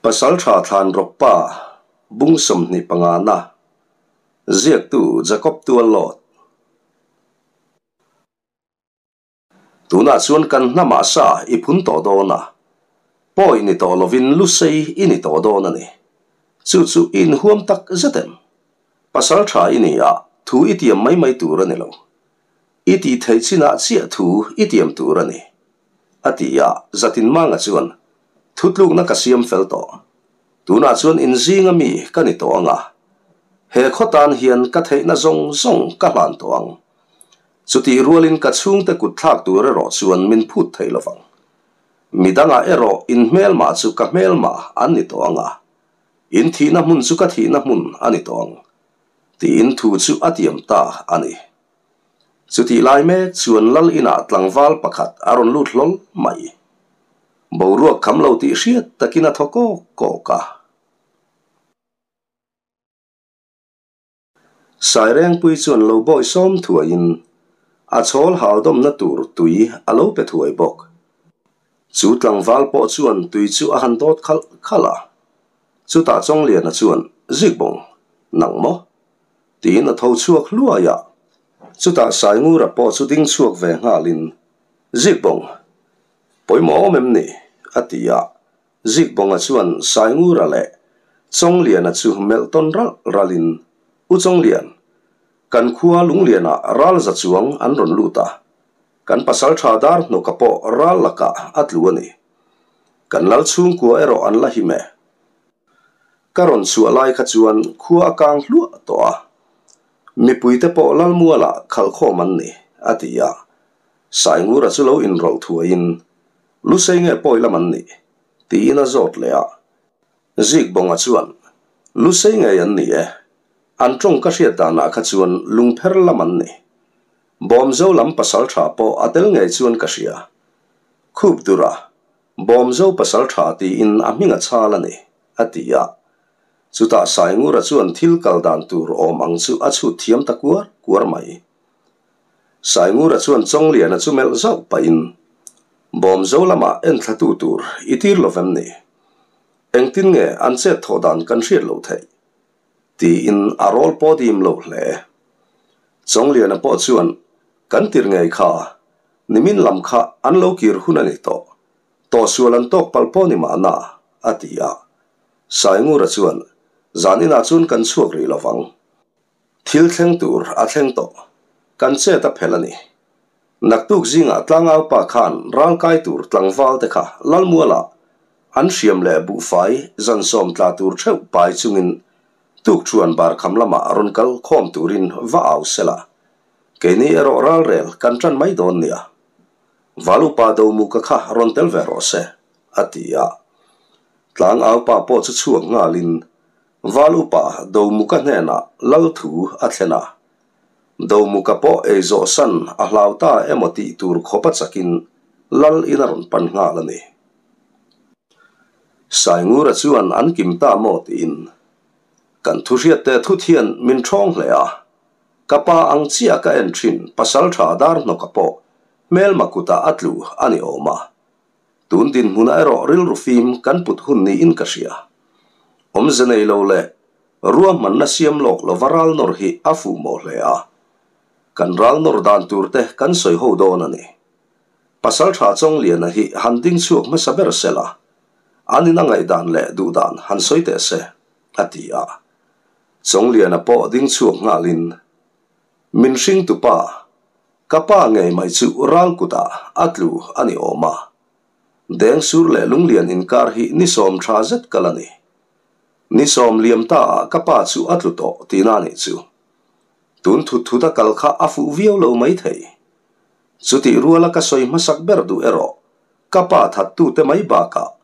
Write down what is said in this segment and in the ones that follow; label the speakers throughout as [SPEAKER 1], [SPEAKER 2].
[SPEAKER 1] Pasalṭha Thlanrawk Pa, Bung 25 na, Ziaktu Jacob Tuallawt. Tunah chuan kan hnamah sa i phun tawh dawn a, pawi ni tawh lovin lusei i ni tawh dawn a ni. Chu chu i inhuam tak zet em? Pasalṭha i ni a, thu i tiam mai mai tur a ni lo. I tih theih chinah chiah thu i tiam tur a ni. A ti a, Zatinmanga chuan, Thutlukna ka siam fel tawh. Tunah chuan inzinga mi ka ni tawh ang a, he khaw tan hian ka theihna zawng zawng ka hlan tawh ang. Chutih rualin ka chhungte kut thlak tur erawh chuan min phut thei lovang. Midangah erawh in hmelmah chu ka hmelmah an ni tawh ang a, in thihna hmun chu ka thihna hmun a ni tawh ang, tiin thu chu a tiam ta a ni. Chutih lai mek chuan lal inah tlangval pakhat a rawn lut hlawl mai. Boruak kham lo tih hriat takin a thaw kawk kawk a. Sairengpui chuan lo bawi sawm thuaiin a chhawl hal dawmna tur tui a lo pe thuai bawk. Chu tlangval pawh chuan tui chu a han dawt khalh khalh a. Chutah Chawngliana chuan, Zikbawng, nang maw? Tiin a tho chhuak hluai a. Chutah Saingura pawh chu ding chhuak ve nghalin, Zikbawng, pawimawh awm em ni? a ti a. Zikbawnga chuan Saingura leh Chawngliana chu melh tawn ralh ralhin, U Chawnglian, kan khua Lunglianah ral za chuang an rawn lut a. Kan pasaltha dar hnawka pawh ral lakah a tlu a ni. Kan lal chhungkua erawh an la him e. Ka rawn chhuah lai kha chuan khua a kang hluah tawh a, mipuite pawh Lalmualah khalhkhawm an ni, a ti a. Saingura chu lo inrawlh thuaiin, Lusei nge pawi lam an nih? tiin a zawt leh a. Zikbawnga chuan, Lusei ngei an ni e, an tawng ka hriat danah kha chuan lungpher lam an ni. Bawmzo lam pasaltha pawh a tel ngei chuan ka hria. Khup dura Bawmzo pasaltha tiin a hming a chhal a ni, a ti a. Chutah Saingura chuan thil kal dan tur awm ang chu a chhut thiam ta kuar kuar mai. Saingura chuan Chawngliana chu melh zauh pahin, Bawmzo lamah enthlatu tur i tir lo vem ni? Engtin nge an chet thawh dan kan hriat loh theih? tiin a rawl pawh dim lo hle. Chawngliana pawh chuan, Kan tir ngei kha, nimin lam kha an lo kir hun a ni tawh. Tawhsual an tawk palh pawh ni mahna, a ti a. Saingura chuan, Zan inah chuan kan chhuak rih lo vang. Thil thleng tur a thleng tawh. Kan chet a phelh a ni. Naktuk zingah tlangaupa khan ralkai tur tlangval te kha Lalmualah an hriam leh buhfai zan sawm tla tur theuh pai chungin tukṭhuan barkham lamah rawn kal khawm turin va au sela. Keini erawh ralrel kan ṭan mai dawn nia. Valupa Domuka kha rawn tel ve rawh se, a ti a. Tlangaupa pawh chu chhuak nghalin Valupa Domuka hnenah lal thu a thlen a. Domuka pawh ei zawh san a hlau ta emaw tih tur khawp a chakin lal in a rawn pan nghal a ni. Saingura chuan an kim ta maw tiin kan thuhriatte thut hian min ṭhawng hle a. Ka pa ang chiah ka en thin pasal tha dar hnawka pawh hmelma kutah a tlu a ni awm a. Tun dinhmunah erawh rilru fim kan put hun niin ka hria. Awmze nei lo leh ruahmanna siam lawk lova ral nawr hi a fuh mawh hle a. Kan ral nawr dan tur te kan sawi ho dawn a ni. Pasal tha Chawngliana hi han ding chhuak hmasa ber sela, an in a ngaihdan leh duhdan han sawi teh se, a ti a. Chawngliana pawh ding chhuak nghalin, Min hringtu pa, ka pa ngei mai chu ral kutah a tlu a ni awm a. Dengsur leh Lunglian inkar hi ni sawm tha zet kal a ni. Ni sawm liam ta ah ka pa chu a tlu tawh tihna a nih chu. Tun thut thut a kal kha a fuh viau lo maithei. Chutih ruala ka sawi hmasak ber duh erawh ka pa thattute mai bakah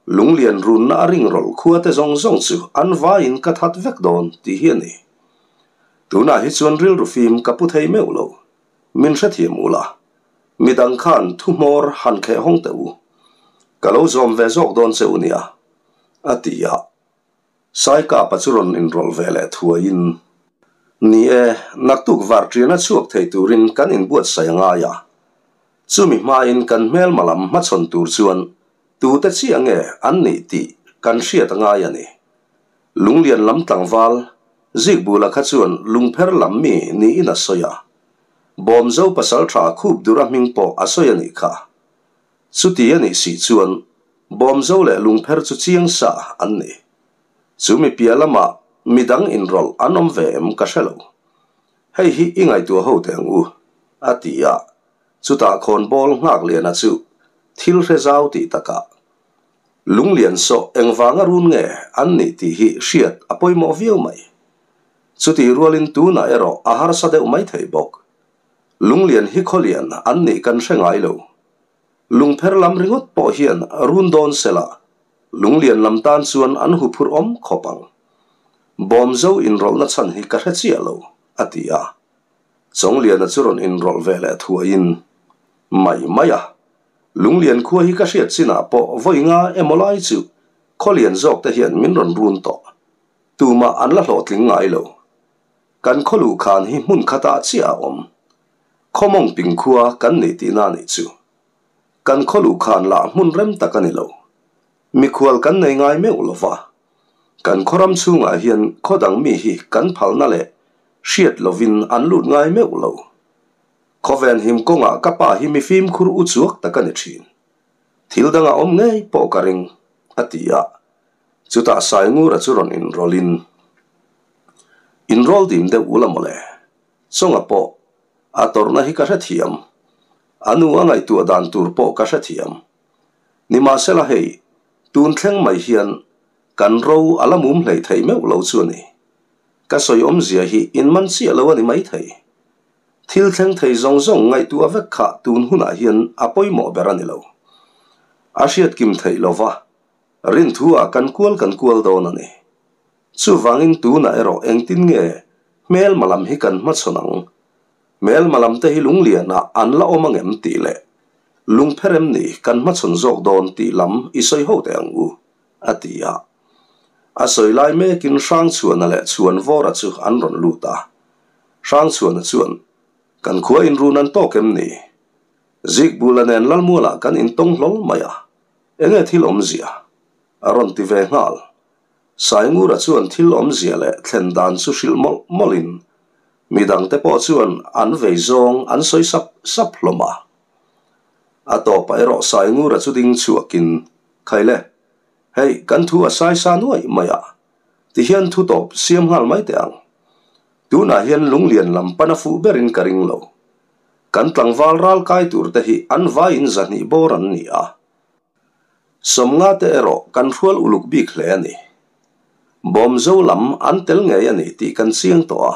[SPEAKER 1] Lunglian runna a ringrawlh khuate zawng zawng chu an vaiin ka that vek dawn tih hi a ni. Tunah hi chuan rilru fim ka pu thei meuh lo. Min hrethiam u la. Midang khan thu hmawr han kheh hawng teh u. Ka lo zawm ve zawk dawn che u nia, a ti a. Saikapa chu rawn inrawlh ve leh thuaiin, Ni e, naktuk varṭiana chhuak thei turin kan inbuatsaih a ngai a. Chumi hmain kan hmelma lam hmachhawn tur chuan tute chiah nge an nih tih kan hriat a ngai a ni. Lunglian lam tlangval Zikbula kha chuan lungpher lam mi niin a sawi a, Bawmzo pasaltha khup dura hming pawh a sawi a nih kha. Chuti a nih si chuan Bawmzo leh lungpher chu chiang sa an ni. Chu mi piah lamah midang inrawlh an awm ve em ka hre lo. Hei hi i ngaihtuah ho teh ang u, a ti a. Chutah khawnbawl Nghakliana chu thil hre zau tih takah, Lunglian sawh engvanga run nge an nih tih hi hriat a pawimawh viau mai. Chutih rualin tunah erawh a harsa deuh mai thei bawk. Lunglian hi khawlian an nih kan hre ngai lo. Lungpher lam ringawt pawh hian run dawn sela Lunglian lam tan chuan an huphurh awm khawp ang. Bawmzo inrawlhna chhan hi ka hre chiah lo, a ti a. Chawngliana chu rawn inrawlh ve leh thuaiin, Mai mai a, Lunglian khua hi ka hriat chinah pawh vawi nga emaw lai chu khawlian zawk te hian min rawn run tawh. Tumah an la hlawhtling ngai lo. Kan khaw luhkhan hi hmun khatah chiah a awm. Khawmawng ping khua kan nih tihna nih chu. Kan khaw luhkhan lah hmun rem tak a ni lo. Mikhual kan nei ngai meuh lo va. Kan khaw ram chhungah hian khaw dang mi hi kan phalna leh hriat lovin an lut ngai meuh lo. Khawven him kawngah ka pa hi mi fimkhur u chuak tak a ni thin. Thil dangah awm ngei pawh ka ring, a ti a. Chutah Saingura chu rawn inrawlhin, Inrawl dim deuh ula mawle. Chawnga pawh a tawrhna hi ka hrethiam. A nu a ngaihtuah dan tur pawh ka hrethiam. Nimahsela hei, tun thleng mai hian kan ro a la mum hlei thei meuh lo chu a ni. Ka sawi awmzia hi in man chiah lo a ni maithei. Thil thleng thei zawng zawng ngaihtuah vek kha tun hunah hian a pawimawh ber a ni lo. A hriat kim theih lova, rinthu ah kan kual kan kual dawn a ni. Chuvangin tunah erawh engtin nge hmelma lam hi kan hmachhawn ang? Hmelma lam te hi lunglianah an la awm angem tih leh lungpherem ni kan hmachhawn zawk dawn tih lam i sawi ho teh ang u, a ti a. A sawi lai mekin Hrangchhuana leh Chhuanvawra chu an rawn lut a. Hrangchhuana chuan, Kan khua inrun an tawk em ni? Zikbula nen Lalmualah kan intawng hlawl mai a, enge thil awmzia? A rawn ti ve nghal. Saingura chuan thil awmzia leh thlen dan chu hrilh mawlh mawlhin midangte pawh chuan an vei zawng an sawi sap sap hlawm a. A tawpah erawh Saingura chu ding chhuakin, Khaile, hei kan thu a sai sa nuaih mai a, tihian thu tawp siam nghal mai teh ang. Tunah hian lunglian lam pan a fuh berin ka ring lo. Kan tlangval ral kai turte hi an vaiin zahnih bawr an ni a. Sawmnga te erawh kan hrual uluk bik hle a ni. Bawmzo lam an tel ngei a ni tih kan chiang tawh a.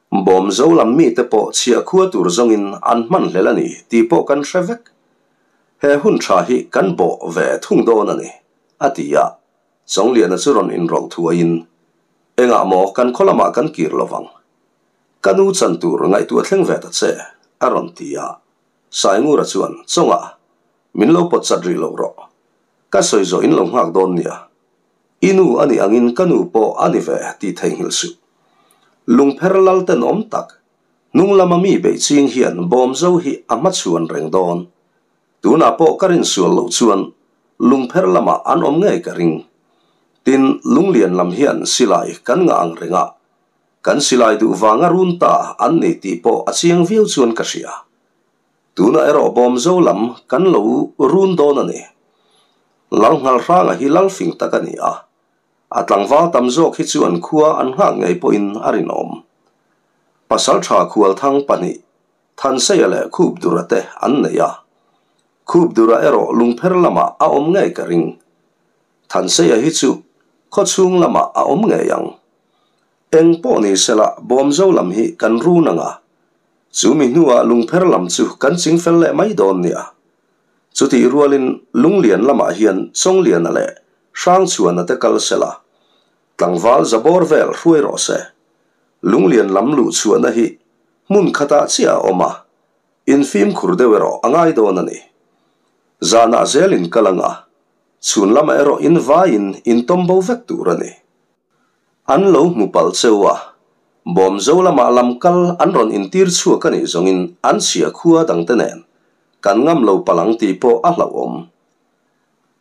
[SPEAKER 1] Bawmzo lam mite pawh chhiah khua tur zawngin an hman hlel a ni tih pawh kan hre vek. He hun tha hi kan bawh ve thung dawn a ni, a ti a. Chawngliana chu rawn inrawlh thuaiin, Engah maw kan khaw lamah kan kir lovang. Ka nu chan tur ngaihtuah thleng ve ta che, a rawn ti a. Saingura chuan, Chawngah, min lo pawt chat rih lo rawh. Ka sawi zawh in lo nghak dawn nia. I nu a nih angin ka nu pawh a ni ve tih theihnghilh suh. Lungpher lal tenawm tak, hnung lama mi beih ching hian Bawmzo hi a hmachhuan reng dawn. Tunah pawh ka rinsual loh chuan lungpher lamah an awm ngei ka ring. Tin, lunglian lam hian silai kan ngah ang reng a, Kan silai duh vanga run ta an ni tih pawh a chiang viau chuan ka hria. Tunah erawh Bawmzo lam kan lo run dawn a ni. Lalnghalhranga hi lalfing tak a ni a, a tlangval tam zawk hi chu an khua an nghak ngei pawhin a rinawm. Pasaltha Khualthang pahnih, Thanseia leh Khupdura te an nei a. Khupdura erawh lungpher lamah a awm ngei ka ring. Thanseia hi chu khawchhung lamah a awm ngei ang. Eng pawh ni sela Bawmzo lam hi kan run ang a, chu mi hnuah lungpher lam chu kan ching fel leh mai dawn nia. Chutih rualin Lunglian lamah hian Chawngliana leh Hrangchhuana te kal sela, tlangval zabawr vel hruai rawh se. Lunglian lam luhchhuahna hi hmun khatah chiah a awm a, infimkhur deuh erawh a ngai dawn a ni. Zanah zelin kal ang a, chhun lamah erawh invaiin intawm bo vek tur a ni. An lo hmu palh cheu a, Bawmzo lamah lam kal an rawn intir chhuak a nih zawngin an chhia khua dangte nen kan ngam lo palh ang tih pawh a hlauhawm.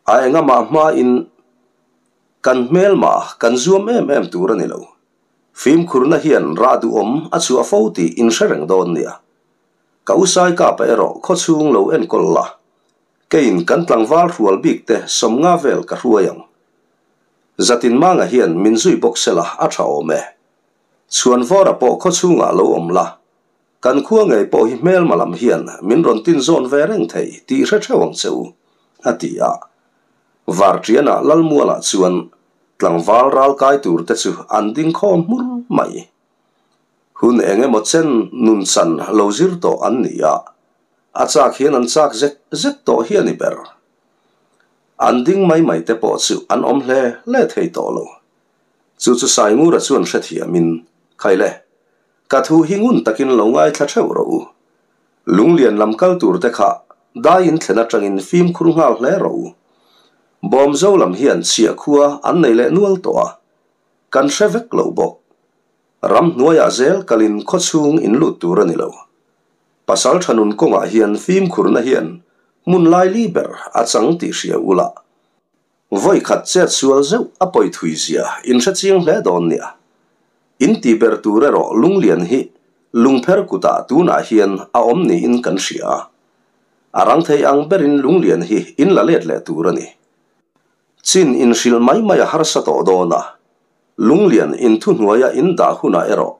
[SPEAKER 1] A engamah hmain Kan hmelma kan zuam em em tur a ni lo. Fimkhurna hian rah duhawm a chhuah fo tih in hre reng dawn nia. Ka u Saikapa erawh khawchhung lo enkawl la, keiin kan tlangval hrual bik te 50 vel ka hruai ang. Zatinmanga hian min zui bawk sela a tha awm e. Chhuanvawra pawh khawchhungah lo awm la, kan khua ngei pawh hi hmelma lam hian min rawn tin zawn ve reng thei tih hre theuh ang che u, a ti a. Varṭianah Lalmualah chuan tlangval ral kai tur te chu an ding khawm hmur mai. Hun eng emaw chen nun chan lo zir tawh an ni a, a chak hian an chak zek zek tawh hi a ni ber. An ding mai mai te pawh chu an awm hle hle thei tawh lo. Chu chu Saingura chuan hrethiamin, Khaile, ka thu hi ngun takin lo ngaithla theuh rawh u. Lunglian lam kal tur te kha dai in thlen atangin fimkhur nghal hle rawh u. Bawmzo lam hian chhiah khua an nei leh nual tawh a, kan hre vek lo bawk. Ramhnuaiah zel kalin khawchhung in lut tur a ni lo. Pasal tha nun kawngah hian fimkhurna hian hmun laili ber a chang tih hria ula. Vawi khat chet sual zeuh a pawi thui zia in hre chiang hle dawn nia. In ti ber tur erawh lunglian hi lungpher kutah tunah hian a awm niin kan hria a. A rang thei ang berin lunglian hi in la let leh tur a ni. Chin in hrilh mai mai a harsa tawh dawn a. Lunglian in thuhnuaia in dah hunah erawh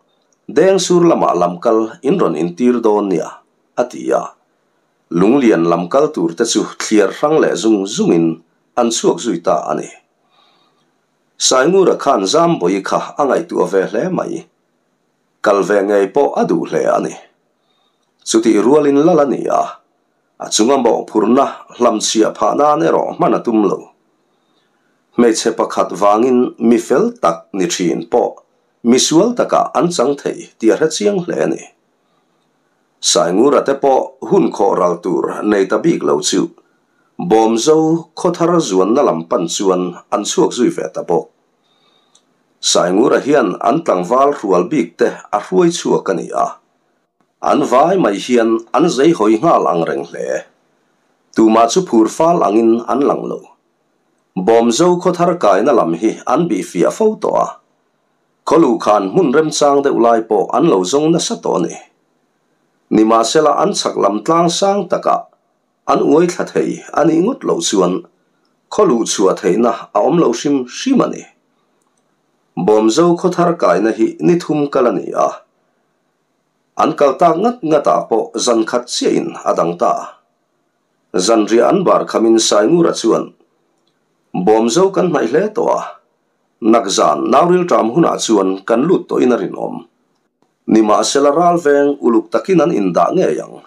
[SPEAKER 1] Dengsur lamah lamkal in rawn intir dawn nia, a ti a. Lunglian lam kal tur te chu thliar hrang leh zung zungin an chhuak zui ta a ni. Saingura khan Zambawi kha a ngaihtuah ve hle mai. Kal ve ngei pawh a duh hle a ni. Chutih rualin lal a ni a, a chunga mawhphurhna hlamchhiah phah nan erawh hman a tum lo. Hmeichhe pakhat vangin mi fel tak ni thin pawh misual takah an chang thei tih a hre chiang hle a ni. Saingura te pawh hun khawh ral tur nei ta bik lo chu Bawmzo khawthar zuanna lam pan chuan an chhuak zui ve ta bawk. Saingura hian an tlangval hrual bik te a hruai chhuak a ni a, an vai mai hian an zei hawi nghal ang reng hle. Tumah chu phur fal angin an lang lo. Bawmzo khawthar kaina lam hi an bihfiah fo tawh a, Khawluh khan hmun remchang deuh lai pawh an lo zawng nasa tawh a ni. Nimahsela an chhak lam tlang sang takah an uai thla thei a nih ngawt loh chuan khawluh chhuah theihna a awm lo hrim hrim a ni. Bawmzo khawthar kaina hi ni thum kal a ni a, an kal tak ngat ngatah pawh zan khat chiahin a dang ta. Zanriah an bar khamin Saingura chuan, Bawmzo kan hnaih hle tawh a, Nakzan nauril ṭam hunah chuan kan lut tawhin a rinawm. Nimahsela ral veng uluk takin an indah ngei ang.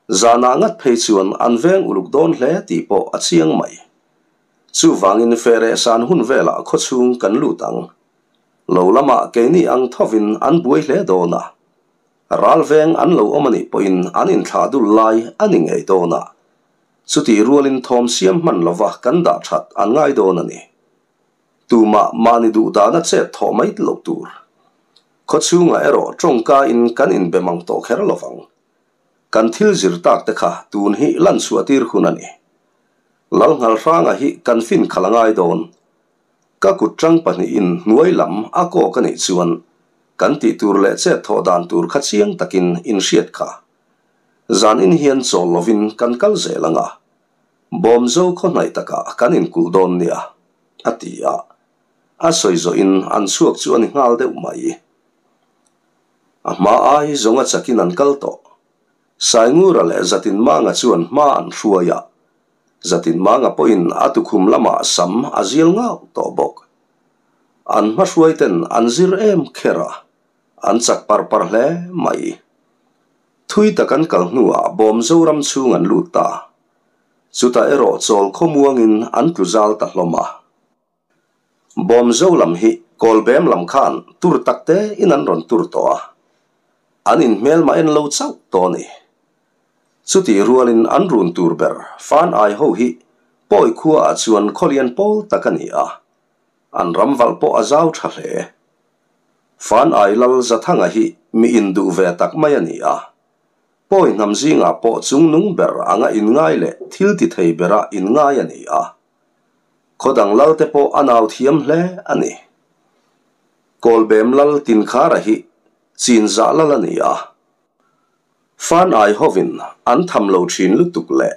[SPEAKER 1] Zanah ngat phei chuan an veng uluk dawn hle tih pawh a chiang mai. Chuvangin feh san hun velah khawchhung kan lut ang. Lo lamah keini ang thovin an buai hle dawn a. Ral veng an lo awm a nih pawhin an inthlah dul lai a ni ngei dawn a. Chutih rualin thawm siam hman lova kan dah ṭhat an ngai dawn a ni. Tumah mahni duh dana chet thawh mai loh tur. Khawchhungah erawh tawngka-in kan inbe mang tawh kher lo vang. Kan thil zir tak te kha tun hi lan chhuah tir hun a ni. Lalnghalhranga hi kan fin khalh a ngai dawn. Ka kut tang pahnihin hnuai lam a kawk a nih chuan kan tih tur leh chet thawh dan tur kha chiang takin in hriat kha. Zanin hian chawl lovin kan kal zel ang a. Bawmzo khaw hnaih takah kan inkulh dawn nia, a ti a. A sawi zawhin an chhuak chu a ni nghal deuh mai. A hma ai zawnga chakin an kal tawh. Saingura leh Zatinmanga chuan hma an hruai a. Zatinmanga pawhin a tukhum lamah sam a zial ngau tawh bawk. An hma hruaiten an zir em kher a, an chak par par hle mai. Thui tak an kal hnuah Bawmzo ram chhung an lut ta. Chutah erawh chawl khawmuangin an tlu zal ta hlawm a. Bawmzo lam hi Kawlbem lam khan tur tak te in an rawn tur tawh a. An inhmelmah en lo chauh tawh a ni. Chutih rualin an run tur ber Fan Ai ho hi Pawi khuaah chuan khawlian pawl tak a ni a. An ram valh pawh a zau tha hle. Fan Ai Lal Zathanga hi mi induh ve tak mai a ni a. Pawi hnam zingah pawh chungnung ber anga inngai leh thil ti thei bera inngai a ni a. Khaw dang lal te pawh a nau thiam hle a ni. Kawlbem lal Tinkhara hi chinzah lal a ni a. Fan ai hovin an tham lo thin lutuk leh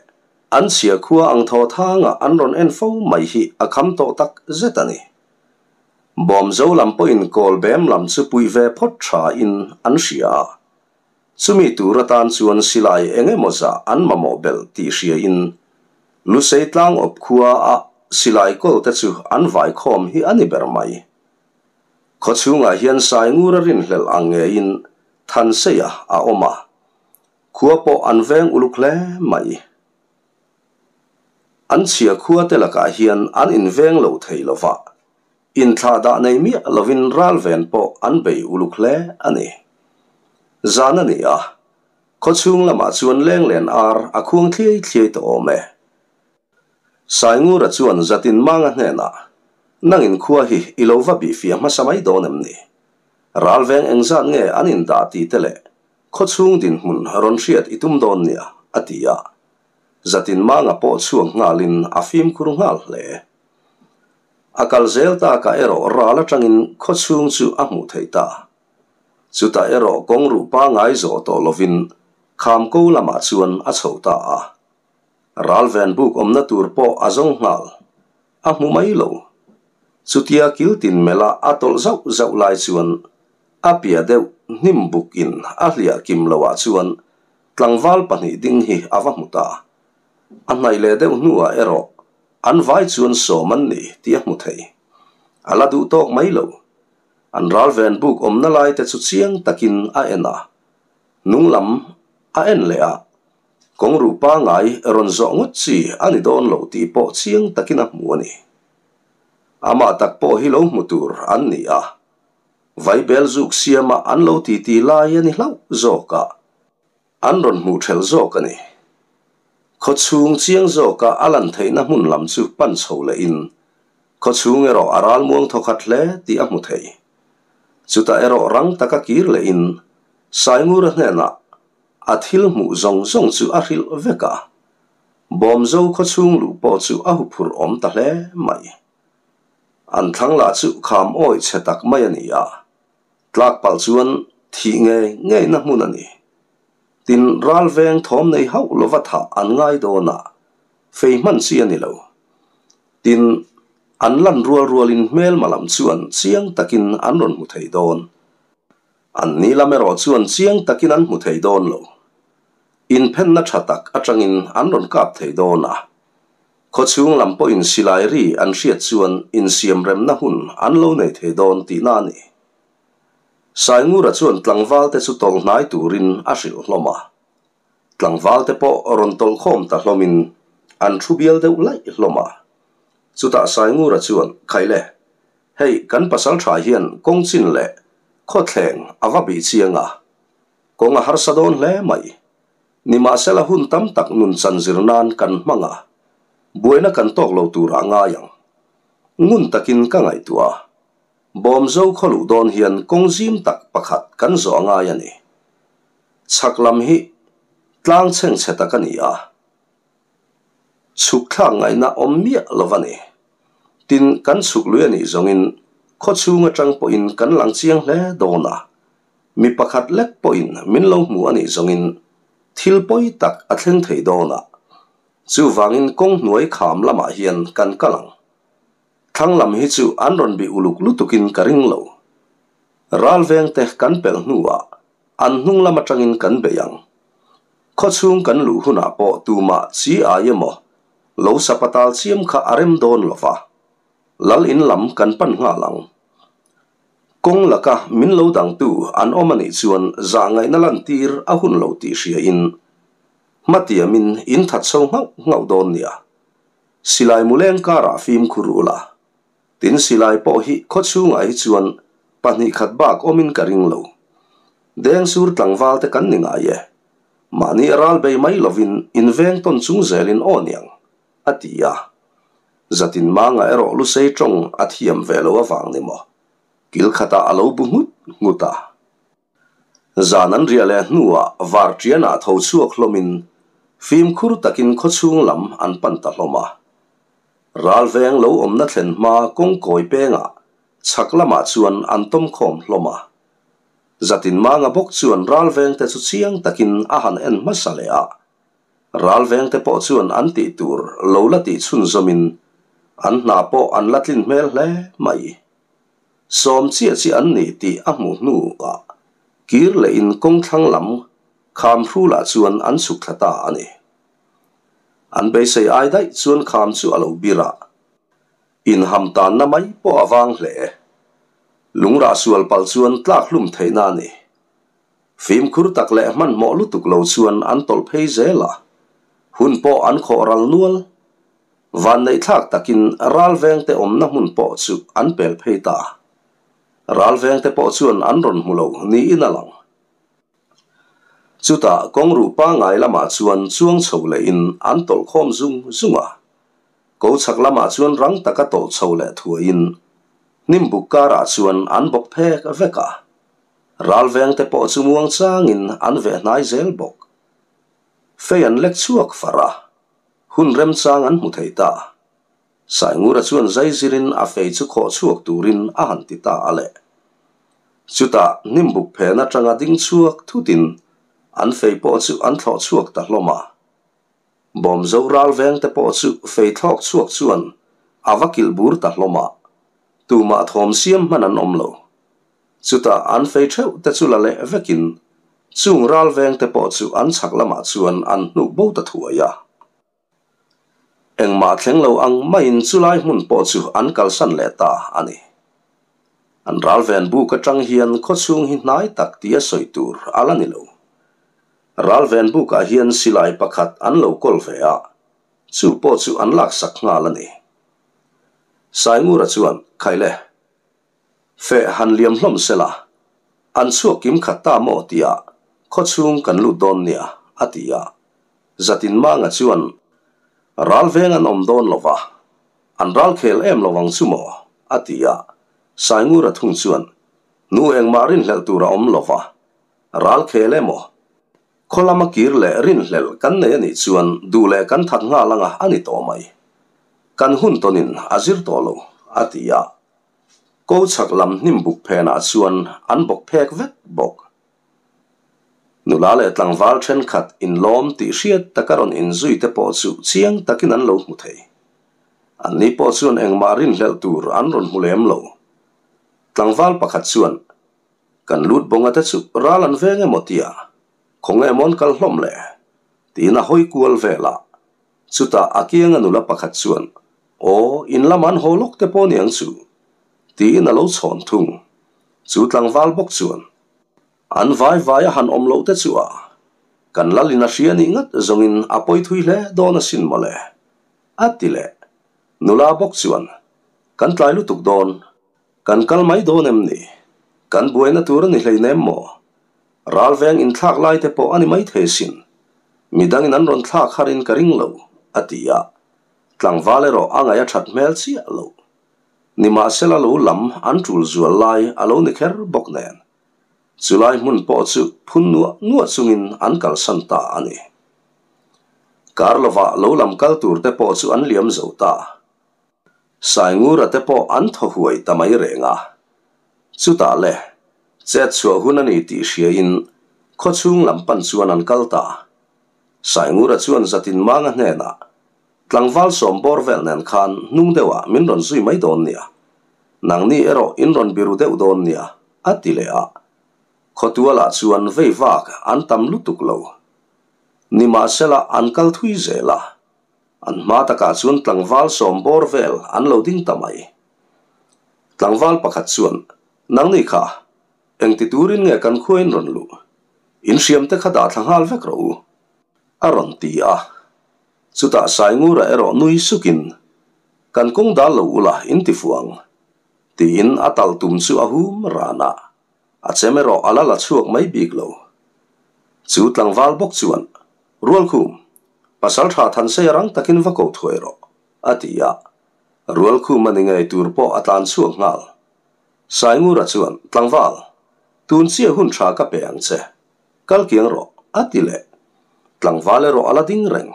[SPEAKER 1] an chhia khua ang thaw thanga an rawn en fo mai hi a kham tawh tak zet a ni. Bawmzo lam pawhin Kawlbem lam chu puih ve phawt tha in an hria a. Chumi tur atan chuan silai eng emaw zah an mamawh belh tih hria in Lusei tlang awp khua a silai kawl te chu an vai khawm hi a ni ber mai. Khaw chhungah hian Saingura rinhlelh ang ngeiin Thanseia a awm a, khua pawh an veng uluk hle mai. An chhia khua te lakah hian an inveng lo thei lo va, inthlah dah nei miah lovin ral ven pawh an bei uluk hle a ni. Zan a ni a, khaw chhung lamah chuan lenglen ar a khuang thliai thliai tawh awm e. Saingura chuan Zatin Manga hnenah, Nangin khua hi i lo va bihfiah hmasa mai dawn em ni? Ral veng engzat nge an indah tih te leh khaw chhung dinhmun rawn hriat i tum dawn nia, a ti a. Zatin Manga pawh chhuak nghalin a fimkhur nghal hle. A kal zel takah erawh ral atangin khaw chhung chu a hmuh theih ta. Chutah erawh kawng ruh pangai zawh tawh lovin Khamko lamah chuan a chho ta a. Ral ven buk awmna tur pawh a zawng nghal. A hmu mai lo. Chutia kil tin melh a a tawlh zauh zauh lai chuan a piah deuh hnim buk in a hliah kim lo ah chuan tlangval pahnih ding hi a va hmu ta. A hnaih leh deuh hnuah erawh an vai chuan sawm an ni tih a hmu thei. A la duh tawk mai lo. An ral ven buk awmna lai te chu chiang takin a en a. Hnung lam a en leh a. Kawng ruh pangai rawn zawh ngawt chi a ni dawn lo tih pawh chiang takin a hmu a ni. Amah tak pawh hi lo hmu tur an ni a, vaibel zuk siama an lo titi lai a ni hlauh zawk a, an rawn hmuh ṭhelh zawk a ni. Khaw chhung chiang zawka a lan theihna hmun lam chu pan chho lehin khaw chhung erawh a ral muang thawkhat hle tih a hmu thei. Chutah erawh rang taka kir lehin Saingura hnenah A thil hmuh zawng zawng chu a hrilh vek a, Bawmzo khaw chhung luh pawh chu a huphurh awm ta hle mai. An thlang lah chu kham awih chhe tak mai a ni a, tlak palh chuan thih ngei ngeina hmun a ni. Tin, ral veng thawm nei hauh lova thah an ngai dawn a, fei hman chi a ni lo. Tin, an lan rual rualin hmelma lam chuan chiang takin an rawn hmu thei dawn. An ni lam erawh chuan chiang takin an hmu thei dawn lo. Inphenna tha tak atangin an rawn kap thei dawn a. Khawchhung lam pawhin silai ri an hriat chuan insiamremna hun an lo nei thei dawn tihna a ni. Saingura chuan tlangvalte chu tawlh hnai turin a hrilh hlawm a. Tlangvalte pawh rawn tawlh khawm ta hlawmin an thu bial deuh laih hlawm a. Chutah Saingura chuan, Khaile, Hei kan pasal tha hian kawng chin leh khawthleng a va bih chiang a, kawng a harsa dawn hle mai. Nimahsela hun tam tak nun chan zir nan kan hmang a, buaina kan tawk lo turah ngai ang. Ngun takin ka ngaihtuah a, Bawmzo khaw luh dawn hian kawng zim tak pakhat kan zawh a ngai a ni. Chhak lam hi tlang chhengchhe tak a ni a. Chhuk thlak ngaihna awm miah lo va ni. Tin, kan chhuk lui a nih zawngin khaw chhung atang pawhin kan lang chiang hle dawn a, mi pakhat lek pawhin min lo hmu a nih zawngin thil pawi tak a thleng thei dawn a. Chuvangin kawng hnuai kham lamah hian kan kal ang. Thlang lam hi chu an rawn bih uluk lutukin ka ring lo. Ral vengte kan pelh hnuah an hnung lam atangin kan bei ang. Khawchhung kan luh hunah pawh tumah chi ai emaw lo sapatal chiam kha a rem dawn lo va, lal in lam kan pan nghal ang. Kawng laka min lo dangtu an awm a nih chuan zah ngaihna lantir a hun lo tih hriain hmatiamin in that chho nghauh nghauh dawn nia. Silai muleng karah fimkhur ula, Tin silai pawh hi khawchhungah hi chuan pahnih khat bak awmin ka ring lo. Dengsur tlangval te kan ni ngai e. Mahni a ral bei mai lovin inveng tawn chung zelin aw niang, a ti a. Zatin manga erawh Lusei tawng a thiam ve lo avang ni maw? Kil khatah a lo bu nghut nghut a. Zan an riah leh hnuah Varṭianah tho chhuak hlawmin fimkhur takin khawchhung lam an pan ta hlawm a. Ralveng lo awmna thlen hma kawng kawi pengah chhak lamah chuan an tawm khawm hlawm a. Zatinmanga bawk chuan ralvengte chu chiang takin a han en hmasa leh a. Ralvengte pawh chuan an tih tur lo la tih chhunzawmin an hna pawh an la tlin hmel hle mai. Sawm chiah chiah an ni tih a hmuh hnuah kir lehin kawngthlang lam kham hrulah chuan an chhuk thla ta a ni. An beisei ai daih chuan kham chu a lo bir a, inham tanna mai pawh a vang hle. Lungrah sual palh chuan tlak hlum theihna a ni. Fimkhur tak leh hmanhmawh lutuk lo chuan an tawlh phei zel a, hun pawh an khawh ral nual. Vanneihthlak takin ralvengte awmna hmun pawh chu an pel phei ta. Ralvengte pawh chuan an rawn hmu lo niin a lang. Chutah kawngruh pangngai lamah chuan chuang chho lehin an tawlh khawm zung zung a. Ko chhak lamah chuan rang taka tawlh chho leh thuaiin hnimbuk karah chuan an bawk phek vek a. Ralvengte pawh chu muang changin an veh hnai zel bawk. Fei an lek chhuak far a, hun remchang an hmu thei ta. Saingura chuan zaizirin a fei chu khawh chhuak turin a han ti ta a le. Chutah hnimbuk phen atanga ding chhuak thutin an fei pawh chu an thlawh chhuak ta hlawm a. Bawmzo ralvengte pawh chu fei thlawk chhuak chuan a va kilh bur ta hlawm a, tumah thawm siam hman an awm lo. Chutah an fei theuh te chu la leh vekin chung ralvengte pawh chu an chhak lamah chuan an hnuk bo ta thuai a. Engmah thleng lo ang maiin chulai hmun pawh chu an kalsan leh ta a ni. An ralven buk atang hian khawchhung hi hnai tak tia sawi tur a la ni lo. Ralven bukah hian silai pakhat an lo kawl ve a, chu pawh chu an laksak nghal a ni. Saingura chuan, Khaile, Feh han liam hlawm sela, an chhuak kim khat ta maw tia khawchhung kan lut dawn nia, a ti a. Zatinmanga chuan, Ral veng an awm dawn lo va, an ral khel em lo ang chu maw? a ti a. Saingura thung chuan, Nu engmah rinhlelh tur a awm lo va, ral khel emaw? Khaw lama kir leh rinhlelh kan nei a nih chuan duh leh kan that nghal anga a ni tawh mai. Kan hun tawnin a zir tawh lo, a ti a. Ko chhak lam hnim buk phenah chuan an bawk phek vek bawk. Nula leh tlangval thenkhat inlawm tih hriat taka rawn inzui te pawh chu chiang takin an lo hmu thei. Anni pawh chuan engmah rinhlelh tur an rawn hmu lem lo. Tlangval pakhat chuan, Kan lut bawnga te chu ral an veng emaw tia, khawnge maw an kal hlawm le? tiin a hawi kual vel a. Chutah a kianga nula pakhat chuan, Aw, in lama an haw lawk te pawh ni ang chu, tiin a lo chhawn thung. Chu tlangval bawk chuan, An vai vai a han awm loh te chu a, kan lalin a hria nih ngat zawngin a pawi thui hle dawn asin mawle, a ti leh. Nula bawk chuan, Kan tlai lutuk dawn, kan kal mai dawn em ni? Kan buaina tur a ni hleinem maw? Ralveng inthlak lai te pawh a ni maithei sin. Midangin an rawn thlak harin ka ring lo, a ti a. Tlangval erawh a ngaih a that hmel chiah lo. Nimahsela lo lam an tul zual lai a lo ni kher bawk nen. Chulai hmun pawh chu phun nuah nuah chungin an kalsan ta a ni. Kar lovah lo lam kal tur te pawh chu an liam zo ta. Saingura te pawh an thaw huai ta mai reng a. Chutah le, chet chhuah hun a ni tih hriain khawchhung lam pan chuan an kal ta. Saingura chuan Zatinmanga hnenah, Tlangval sawm bawr vel nen khan hnung deuhah min rawn zui mai dawn nia. Nangni erawh in rawn biru deuh dawn nia, a ti leh a. Khawtualah chuan vei vak an tam lutuk lo. Nimahsela an kal thui zel a. An hma takah chuan tlangval sawm bawr vel an lo ding ta mai. Tlangval pakhat chuan, Nangni kha, engti turin nge kan khua in rawn luh? In hriam te kha dah thla nghal vek rawh u, a rawn ti a. Chutah Saingura erawh nui sukin, Kan kawng dal lo ula in ti fuh ang, tiin a tal tum chu a hum ran a. A chem erawh a la la chhuak mai bik lo. Chu tlangval bawk chuan, Rualkhum, pasal tha Thansei a rang takin va ko thuai rawh, a ti a. Rualkhum a ni ngei tur pawh a tlan chhuak nghal. Saingura chuan, Tlangval, tun chiah hun tha ka pe ang che. Kal kiang rawh, a ti leh. Tlangval erawh a la ding reng.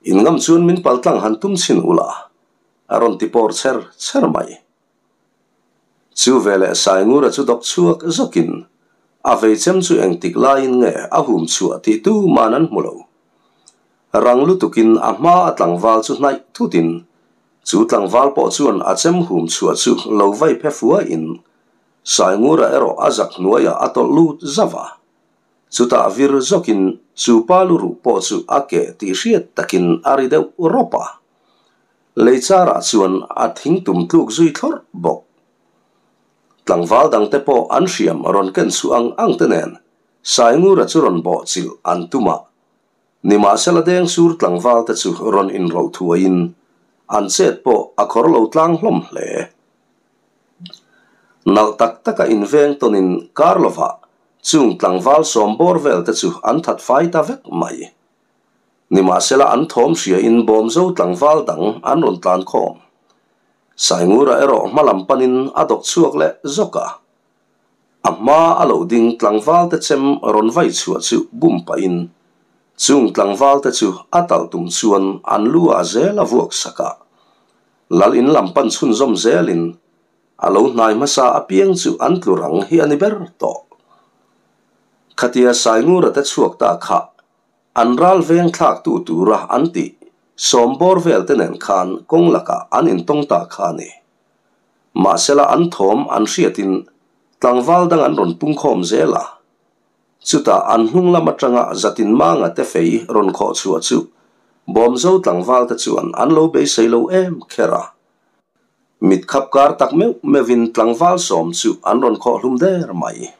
[SPEAKER 1] In ngam chuan min paltlang han tum chhin ula. A rawn ti pawr chher chher mai. Chu veleh Saingura chu dawk chhuak zawkin a veichem chu engtik laiin nge a hum chhuah tih tuman an hmu lo. Rang lutukin a hma a tlangval chu hnaih thutin chu tlangval pawh chuan a chem hum chhuah chu lo vai phe fuaiin Saingura erawh a zak hnuaiah a tawlh lut zauh a. Chutah vir zawkin chu pa lu ruh pawh chu a keh tih hriat takin a ri deuh rawp a. Lei charah chuan a thing tum tluk zui thlawrh bawk. Tlangval dangte pawh an hriam rawn ken chhuah ang ang te nen Saingura chu rawn bawh chilh an tum a. Nimahsela Dengsur tlangval te chu rawn inrawlh thuaiin an chet pawh a khawr lo tlang hlawm hle. Nalh tak taka inveng tawnin kar lovah chung tlangval sawm bawr vel te chu an that fai ta vek mai. Nimahsela an thawm hriain bawmzo tlangval dang an rawn tlan khawm. Saingura erawh hma lam panin a dawk chhuak leh zawk a. A hma a lo ding tlangval te chem rawn vai chhuah chu bum pahin chung tlangval te chu a talh tum chuan an lu ah zel a vuak sak a. Lal in lam pan chhunzawm zelin a lo hnai hmasa apiang chu an tlu rang hi a ni ber tawh. Khatia Saingura te chhuak ta kha An ral veng thlaktu tura an tih sawmbawr vel te nen khan kawng lakah an intawng ta kha a ni. Mahsela an thawm an hriatin tlangval dang an rawn pungkhawm zel a. Chutah an hnung lam atanga zatin manga te fei rawn khawh chhuah chu Bawmzo tlangval te chuan an lo beisei lo em kher a. Mit khap kar tak meuh meuhin tlangval sawm chu an rawn khawh hlum der mai.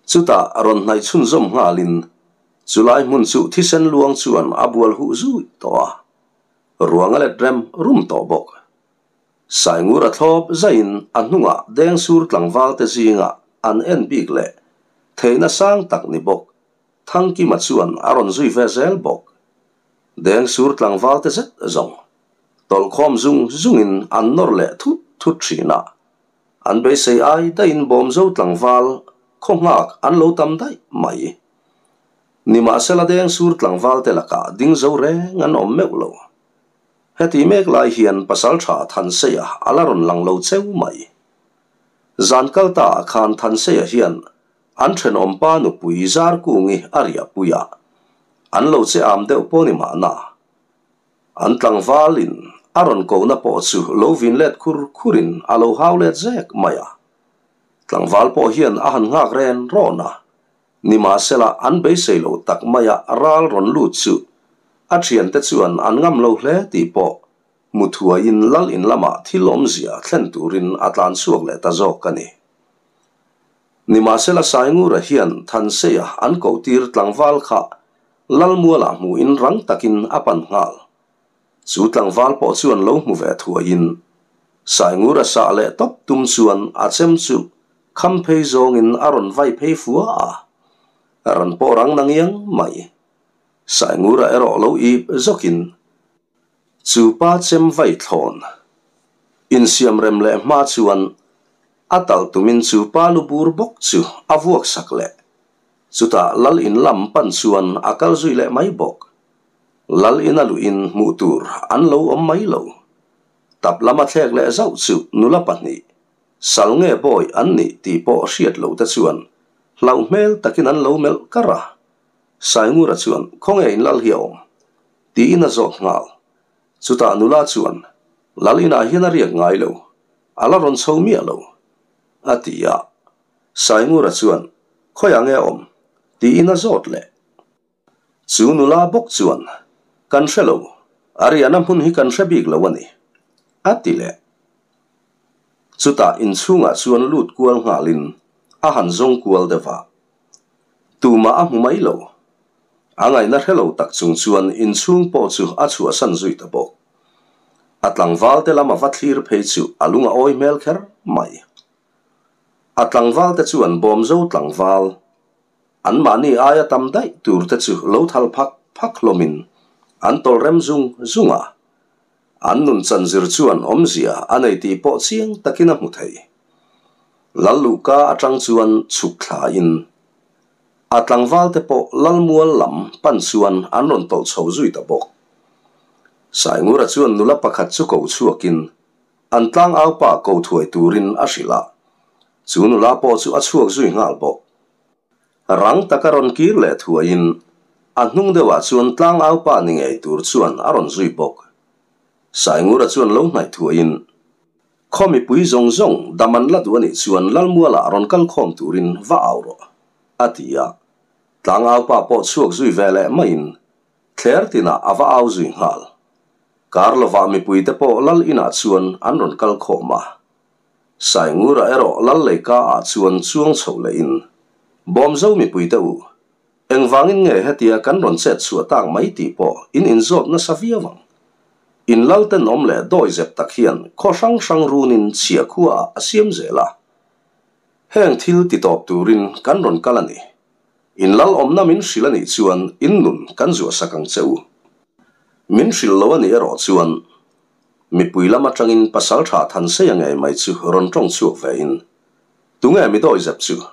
[SPEAKER 1] Chutah rawn hnaih chhunzawm nghalin Chulai hmun chu thisen luang chuan a bual huh zui tawh a, ruang a let rem rum tawh bawk. Saingur a thlawp zaiin a hnungah Dengsur tlangvalte zingah an en bik leh theihna sang tak ni bawk Thangkima chuan a rawn zui ve zel bawk. Dengsur tlangvalte zet zawng tawlhkhawm zung zungin an nawr leh thut thut thin a, an beisei ai daihin Bawmzo tlangval khaw nghak an lo tam daih mai. Nimahsela Dengsur tlangvalte lakah ding zo reng an awm meuh lo. Heti mek lai hian Pasaltha Thanseia a la rawn lang lo cheu mai. Zan kal ta ah khan Thanseia hian an thenawmpa nupui Zarkungi a riahpui a, an lo che am deuh pawh ni mahna. An tlangvalin a rawn kohna pawh chu lo vin let khur khurin a lo hau let zek mai a. Tlangval pawh hian a han nghak ren rawn a, Nimahsela, an beisei lo tak maia ral rawn lut chu a thiante chuan an ngam lo hle tih pawh Muthuaiin lal in lamah thil awmzia thlen turin a tlan chhuak leh ta zawk a ni. Nimahsela Saingura hian Thanseia an kohtir tlangval kha Lalmualah hmuhin rang takin a pan nghal. Chu tlangval pawh chuan lo hmu ve thuaiin Saingura sah leh tawp tum chuan a chem chu Kham phei zawngin a rawn vai phei fua a, ran pawh rang na ngiang mai. Saingura erawh lo ip zawkin chu pa chem vai thlawn insiam rem leh hma chuan a talh tumin chu pa lu bur bawk chu a vuak sak leh. Chutah lal in lam pan chuan a kal zui leh mai bawk. Lal in a luhin hmuh tur an lo awm mai lo. Tap lama thlek leh zauh chu nula pahnih Sal nge bawi an nih tih pawh hriat loh te chuan hlauh hmel takin an lo melh kar a. Saingura chuan Khawnge in lal hi a awm? tiin a zawt nghal. Chutah nula chuan Lal inah hian a riak ngai lo, a la rawn chho miah lo, a ti a. Saingura chuan Khawiah nge a awm? tiin a zawt leh. Chu nula bawk chuan, Kan hre lo, a riahna hmun hi kan hre bik lo a ni, a ti leh. Chutah inchhungah chuan lut kual nghalin a han zawng kual deuh a. Tumah a hmu mai lo. A ngaihna hre lo tak chung chuan inchhung pawh chu a chhuahsan zui ta bawk. A tlangvalte lama va thlir phei chu a lung a awi hmel kher mai. A tlangvalte chuan Bawmzo tlangval, Anmahni aia tam daih tur te chu lo thal phak phak hlawmin an tawlh rem zung zung a. An nun chanzir chuan awmzia a nei tih pawh chiang takin a hmu thei. Lalluhka atang chuan chhuk thlain a tlangval te pawh Lalmual lam pan chuan an rawn tawlh chho zui ta bawk. Saingura chuan nula pakhat chu ko chhuakin an tlangaupa ko thuai turin a hrilh a, chu nula pawh chu a chhuak zui nghal bawk. Rang taka rawn kir leh thuaiin a hnung deuhah chuan tlangaupa ni ngei tur chuan a rawn zui bawk. Saingura chuan lo hnaih thuaiin, Khaw mipui zawng zawng dam an la duh a nih chuan Lalmuala rawn kal khawm turin va au rawh, a ti a. Tlangaupa pawh chhuak zui ve leh maiin thler tinah a va au zui nghal. Kar lovah mipuite pawh Lal inah chuan an rawn kal khawm a. Saingura erawh Lal leika ah chuan chuang chho lehin, Bawmzo mipuite u, Engvangin nge hetia kan rawn chet chhuah tak mai tih pawh in inzawt nasa viau ang. In lal tenawm leh dawi zep tak hian khaw hrang hrang runin chhia khuaah a siam zel a. Heng thil ti tawp turin kan rawn kal a ni. In lal awmna min hrilh a nih chuan in nun kan zuahsak ang che u. Min hrilh lo a nih erawh chuan mipui lam atangin pasaltha Thanseia ngei mai chu rawn tawng chhuak ve in, Tunge mi dawi zep chu?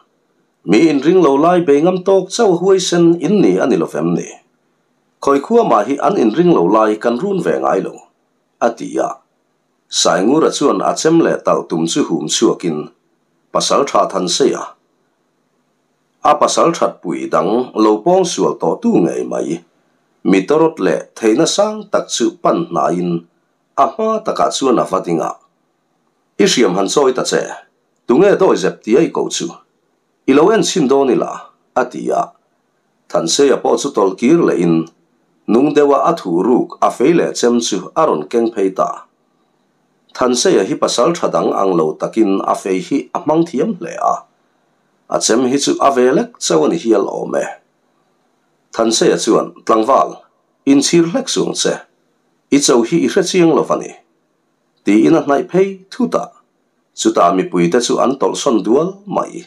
[SPEAKER 1] Mi inring lo lai bei ngam tawk chauh huaisen in ni a ni lo vem ni? Khawi khua mah hi an inring lo lai kan run ve ngai lo, a ti a. Saingura chuan a chem leh talh tum chu hum chhuakin pasal tha than sei a. A pasal that pui dang lo pawng sual tawh tu ngei mai, mi tawrawt leh theihna sang tak chu pan hnaiin a hma takah chuan a va ding a. I hriam han chawi ta che, tunge dawi zep tia i koh chu? I lo en chhin dawn ila, a ti a. Thanseia pawh chu tawlh kir lehin nung deuha a thuh ruk a fei leh chem chu a rawn keng phei ta. Thanseia hi pasal tha dang ang lo takin a fei hi a hmang thiam hle a, a chem hi chu a ve lek chauh a ni hial awm e. Thanseia chuan, Tlangval, inchhir hlek suang che, i cho hi i hrechiang lo va ni. Tiin a hnaih phei thut a, chutah mipuite chu an tawlhsawn dual mai.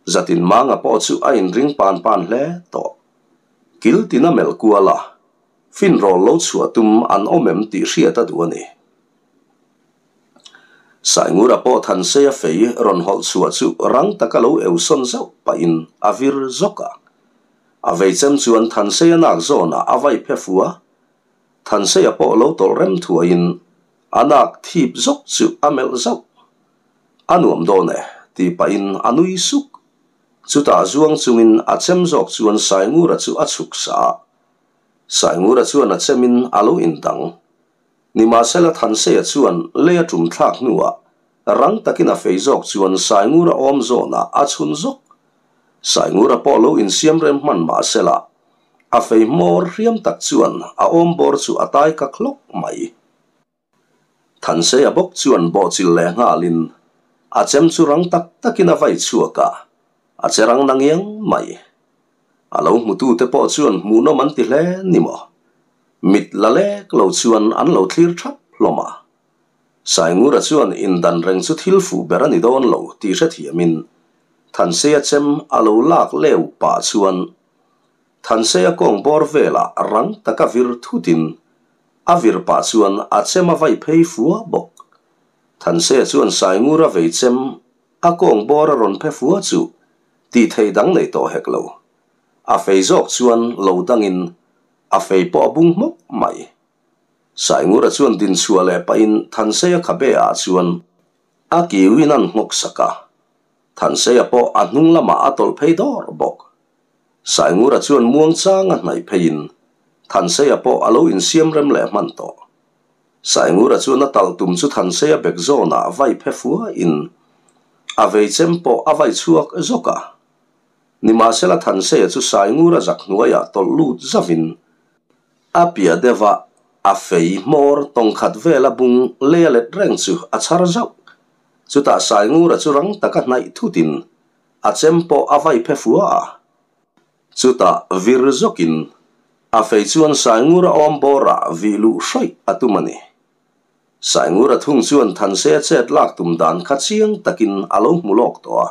[SPEAKER 1] Zatin Manga pawh chu a inring pan pan hle tawh. Kil tina melh kual a, finrawl lo chhuah tum an awm em tih hriat a duh a ni. Saingura pawh Thanseia fei rawn hawlh chhuah chu rang taka lo eusawn zauh pahin a vir zawk a. A veichem chuan Thanseia nak zawnah a vai phe fua. Thanseia pawh lo tawlh rem thuaiin a nak thip zawk chu a melh zauh. A nuam dawn e, tih pahin a nui suk. Chutah zuang chungin a chem zawk chuan Saingura chu a chhuk sa a. Saingura chuan a chemin a lo indang. Nimahsela Thanseia chuan lei a tum thlak hnuah rang takin a fei zawk chuan Saingura awm zawnah a chhun zawk. Saingura pawh lo insiam rem hman mahsela A fei hmawr hriam tak chuan a awm bawr chu a tai ka hlawk mai. Thanseia bawk chuan bawhchilh leh nghalin a chem chu rang tak takin a vai chhuak a, a che rang na ngiang mai. A lo hmutute pawh chuan hmuhnawm an ti hle ni maw? Mit la lek lo chuan an lo thlir thap hlawm a. Saingura chuan indan reng chu thil fuh ber a ni dawn lo tih hrethiamin Thanseia chem a lo lak leu pah chuan Thanseia kawng bawr velah rang taka vir thutin a vir pah chuan a chem a vai phei fua bawk. Thanseia chuan Saingura vei chem a kawng bawr a rawn phe fua chu tih theih dang nei tawh hek lo. A fei zawk chuan lo dangin a fei pawh a bung hmawk mai. Saingura chuan dinchhuah leh pahin Thanseia khabe ah chuan a kiuin an nghawk sak a. Thanseia pawh a hnung lamah a tawlh phei dawr bawk. Saingura chuan muangchang a hnaih pheiin Thanseia pawh a lo insiam rem leh hman tawh. Saingura chuan a talh tum chu Thanseia bek zawnah vai phe fuain a vei chem pawh a vai chhuak zawk a. Nimahsela Thanseia chu Saingura zak hnuaiah tawlh lut zavin A piah deuh a, a fei hmawr tawngkhat vela bung lei a let reng chu a chhar zauh. Chutah Saingura chu rang taka hnaih thutin a chem pawh a vai phe fua a. Chutah vir zawkin a fei chuan Saingura awm bawrah vih luh hrawih a tum a ni. Saingura thung chuan Thansea chet lak tum dan kha chiang takin a lo hmu lawk tawh a,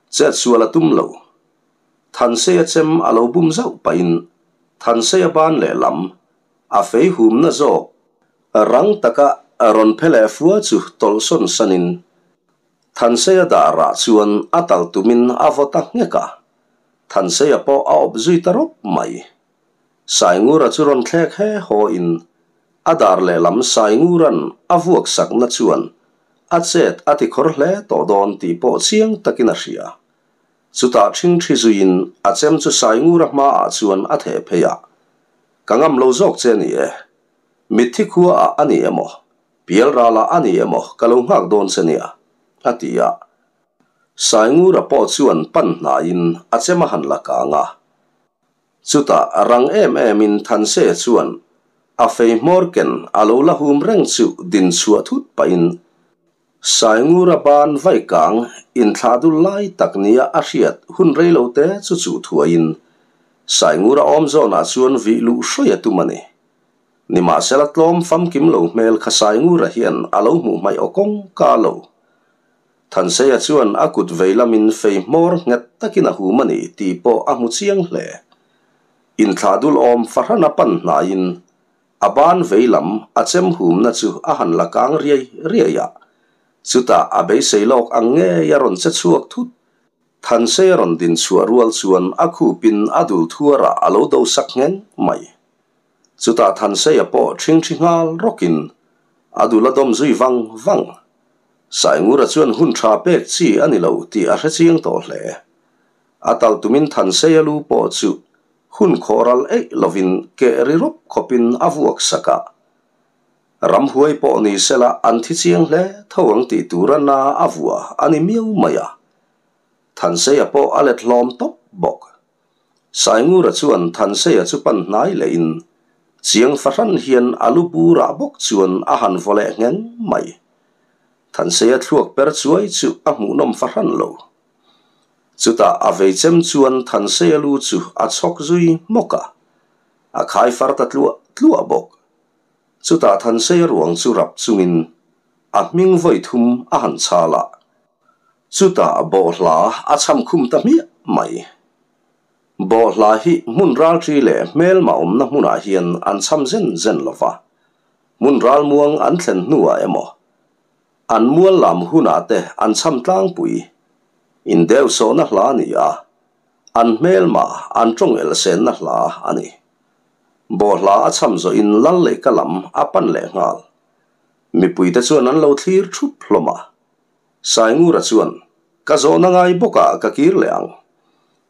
[SPEAKER 1] chet sual a tum lo. Thanseia chem a lo bum zauh pahin Thanseia ban lehlam a fei humna zawk rang taka rawn phe leh fua chu tawlhsawn sanin Thanseia dah rah chuan a tal tumin a vaw ta nghek a, Thanseia pawh a awp zui ta rawp mai. Saingura chu rawn thlek he haw in A dar lehlam Saingura'n a vuak sakna chuan a chet a ti khawr hle tawh dawn tih pawh chiang takin a hria. Chutah ṭhingṭhi zuiin a chem chu Saingura hmaah chuan a theh phei a, Ka ngam lo zawk che ni e. Mitthi khua ah a ni emaw, Pialral ah a ni emaw ka lo nghak dawn che nia, a ti a. Saingura pawh chuan pan hnaiin a chem a han la kang a. Chutah rang em emin Thanse chuan a fei hmawr ken a lo la hum reng chu din chhuah thut pahin Saingura ban vaikang inthlah dul lai tak nia a hriat hun rei lo te chu chuh thuaiin Saingura awm zawnah chuan vih luh hruai a tum a ni. Nimahsela tlawm famkim lo hmel kha Saingura hian a lo hmuh hmaih aw kawng ka lo. Thanseia chuan a kut vei lamin fei hmawr nghet takin a hum a ni tih pawh a hmu chiang hle. Inthlah dul awm fahran a pan hnaiin a ban vei lam a chem humna chu a han la kang riai riai a, chutah a beisei lawk ang ngei a rawn che chhuak thut. Thanseia rawn din chhuah rual chuan a khupin a dul thuarah a lo do sak ngheng mai. Chutah Thanseia pawh ṭhingṭhi nghal rawkin a dul a dawm zui vang vang. Saingura chuan hun tha pek chi a ni lo tih a hre chiang tawh hle. A tal tumin Thanseia lu pawh chu hun khawhral eih lovin keh ri rawp khawpin a vuak sak a. Ramhuai pawh ni sela an thi chiang hle tho ang tih tura na a vua a ni miau mai a. Thanseia pawh a let hlawm tawp bawk. Saingura chuan Thanseia chu pan hnai lehin chiang fahran hian a lu burah bawk chuan a han vaw leh ngheng mai. Thanseia thluak per chuai chu a hmuhnawm fahran lo. Chutah a vei chem chuan Thanseia lu chu a chhawk zui hmawk a, a khai far ta tluah tluah bawk. Chutah Thanseia ruang chu rap chungin a hming vawi thum a han chhal a. Chutah bawhhla a cham khum ta hmiah mai. Bawhhla hi hmun ralṭi leh hmelma awmna hmunah hian an cham zen zen lo va, hmun ralmuang an thlen hnuah emaw, an mual lam hunah te an cham tlangpui. Indeusawhna hla a ni a, an hmelma an tawng elsenna hla a ni. Bawhhla a cham zawhin lal lehka lam a pan leh nghal. Mipuite chuan an lo thlir thup hlawm a. Saingura chuan, Ka zawhna ngai bawkah ka kir leh ang.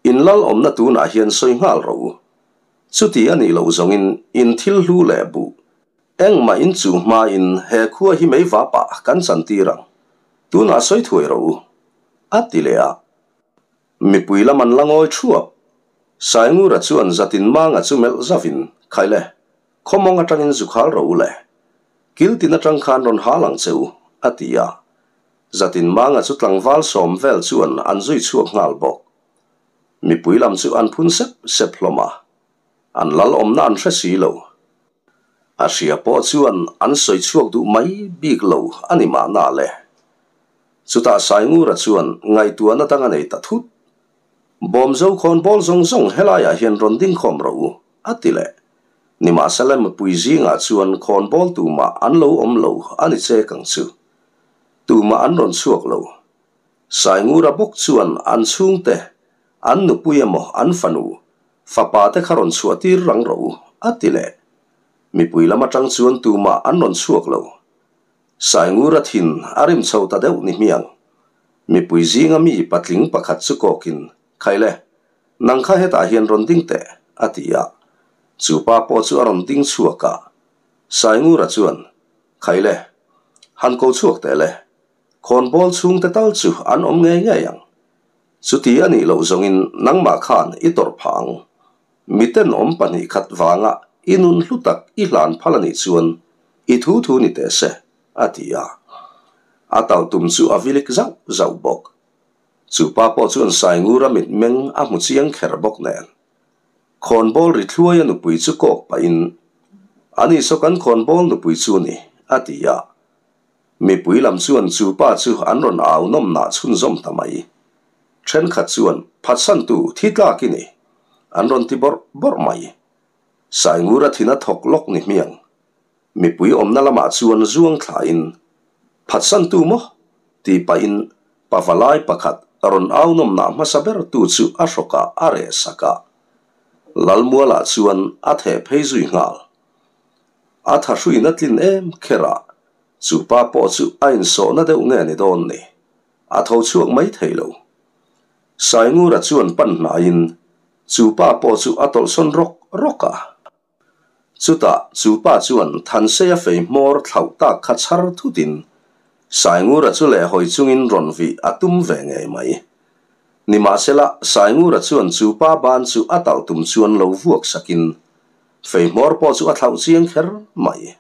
[SPEAKER 1] In lal awmna tunah hian sawi nghal rawh u. Chuti a nih loh zawngin in thil hlu leh buh. Engmah in chu hmain he khua hi mei vapah kan chantir ang. Tunah sawi thuai rawh u. A ti leh a. Mipui lam an la ngawi thuap. Saingura chuan zatin manga chu melh zavin, Khaile, Khawmawng atangin zu khal rawh u le. Kiltin atang khan rawn hal ang che u, a ti a. Zatin Manga chu tlangval sawm vel chuan an zui chhuak nghal bawk. Mipui lam chu an phun sep sep hlawm a. An lal awmna an hre si lo. A hria pawh chuan an sawi chhuak duh mai bik lo a ni mahna le. Chutah Saingura chuan ngaihtuahna dang a nei ta thut. Bawmzo khawn bawl zawng zawng helaiah hian rawn ding khawm rawh u, a ti leh. Nimahsela mipui zingah chuan khawn bawl tumah an lo awm lo a ni chek ang chu. Tumah an rawn chhuak lo. Saingura bawk chuan an chhungte, an nupui emaw an fanu, fapa te kha rawn chhuah tir rang rawh u, a ti leh. Mipui lam atang chuan tumah an rawn chhuak lo. Saingura thin a rim chho ta deuh ni hmiang. Mipui zinga mi patling pakhat chu kawkin, Khaile, nang kha hetah hian rawn ding teh, a ti a. Chu pa pawh chu a rawn ding chhuak a. Saingura chuan, Khaile, han ko chhuak teh le. Khawnbawl chhungte tal chu an awm ngei ngei ang. Chuti a nih loh zawngin nangmah khan i tawrh phah ang. Miten awm 2 khat vanga i nun hlu tak i hlan phal a nih chuan i thu thu ni teh se, a ti a. A tal tum chu a vilik zauh zauh bawk. Chu pa pawh chuan Saingura mitmeng a hmu chiang kher bawk nen. Khawnbawl ri thluaia nupui chu kawk pahin, Ani saw kan khawnbawl nupui chu ni, a ti a. Mipui lam chuan chu pa chu an rawn au nawm nah chhunzawm ta mai. Thenkhat chuan, Phatsantu, thi tlak i ni! an rawn ti bawrh bawrh mai. Saingura thin a thawk lawk ni hmiang. Mipui awmna lamah chuan zuang thlain, Phatsantu maw? tih pahin pavalai pakhat rawn au nawmnah hmasa bertu chu a hrawkah a reh sak a. Lalmualah chuan a theh phei zui nghal. A thahruin a tlin em kher a, chu pa pawh chu a insawhna deuh nge ni dawn ni, a tho chhuak mai thei lo. Saingura chuan pan hnaiin chu pa pawh chu a tawlhsawn rawk rawk a. Chutah chu pa chuan Thanseia fei hmawr thlauh tak kha chhar thutin Saingura chu lehhawi chungin rawn vih a tum ve ngei mai. Nimahsela, Saingura chuan chu pa ban chu a talh tum chuan lo vuak sakin fei hmawr pawh chu a thlauh chiang kher mai.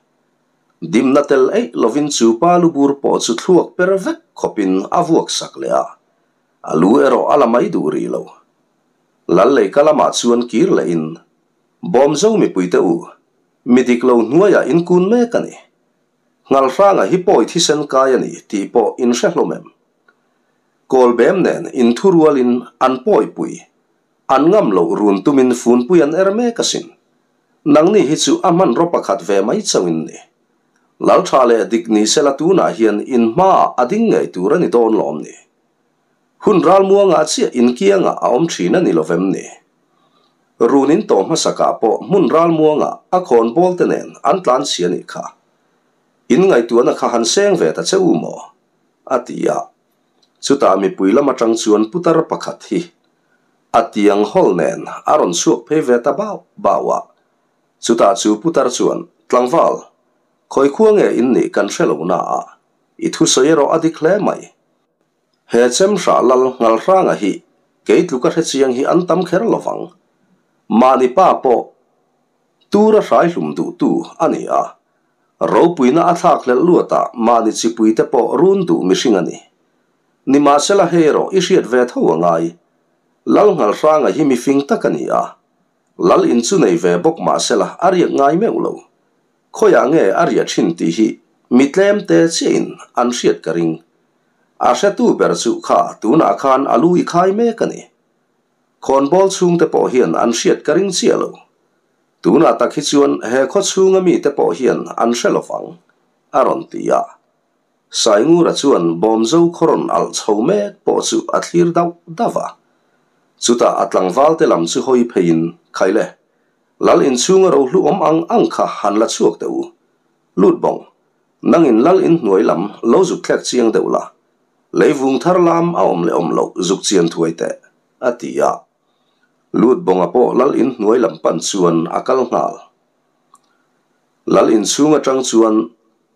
[SPEAKER 1] Dimna tel eih lovin chu pa lubur pawh chu thluak per vek khawpin a vuak sak leh a, a lu erawh a la mai duh rih lo. Lalleika lamah chuan kir lehin Bawmzo mipuite u, mi dik lo hnuaiah in kun mek a ni. Ngalhranga hi pawi thisen kai a ni tih pawh in hre hlawm em? Kawlbem nen in thurualin an pawipui, an ngam loh run tumin funpui an er mek asin. Nangni hi chu a hmanraw pakhat ve mai chauh in ni. Laltha leh dik ni sela tunah hian in hmaah a ding ngei tur a ni dawn lawm ni? Hun ralmuangah chiah inkiangah a awm thin a ni lovem ni? Run in tawh hmasakah pawh hmun ralmuangah a khawnbawl te nen an tlan chhia nih kha. In ngaihtuahna kha han seng ve ta che u maw? a ti a. Chutah mipui lam atang chuan putar pakhat hi a tiang hawl nen a rawn chhuak phei ve ta bau bau a. Chutah chu putar chuan, Tlangval, khawi khua nge in nih kan hre lo na a, i thusawi erawh a dik hle mai. He chemhrah lal Ngalhranga hi kei tluka hre chiang hi an tam kher lo vang. Mahni pa pawh tura hrai hlum duhtu a ni a, ropuina a thlak hlelh luatah mahni chipuite pawh run duh mihring a ni. Nimahsela hei erawh i hriat ve tho a ngai. Lal Ngalhranga hi mifing tak a ni a, lal in chu nei ve bawk mahsela a riak ngai meuh lo. Khawiah nge a riah thin tih hi mi tlem te chiahin an hriat ka ring. A hretu ber chu kha tunah khan a lu i khai mek a ni. Khawnbawl chhungte pawh hian an hriat ka ring chiah lo. Tunah tak hi chuan he khaw chhunga mite pawh hian an hre lo vang, a rawn ti a. Saingura chuan Bawmzo khaw rawn alh chho mek pawh chu a thlir dauh dauh a. Chutah a tlangvalte lam chu hawi pheiin, Khaile, Lal inchhunga rohlu awm ang ang kha han la chhuak teh u. Lut bawng, nangin lal in hnuai lam lo zuk thlek chiang deuh la, leivung thar lam a awm leh awm loh zuk chian thuai teh, a ti a. Lut bawnga pawh lal in hnuai lam pan chuan a kal nghal. Lal inchhung atang chuan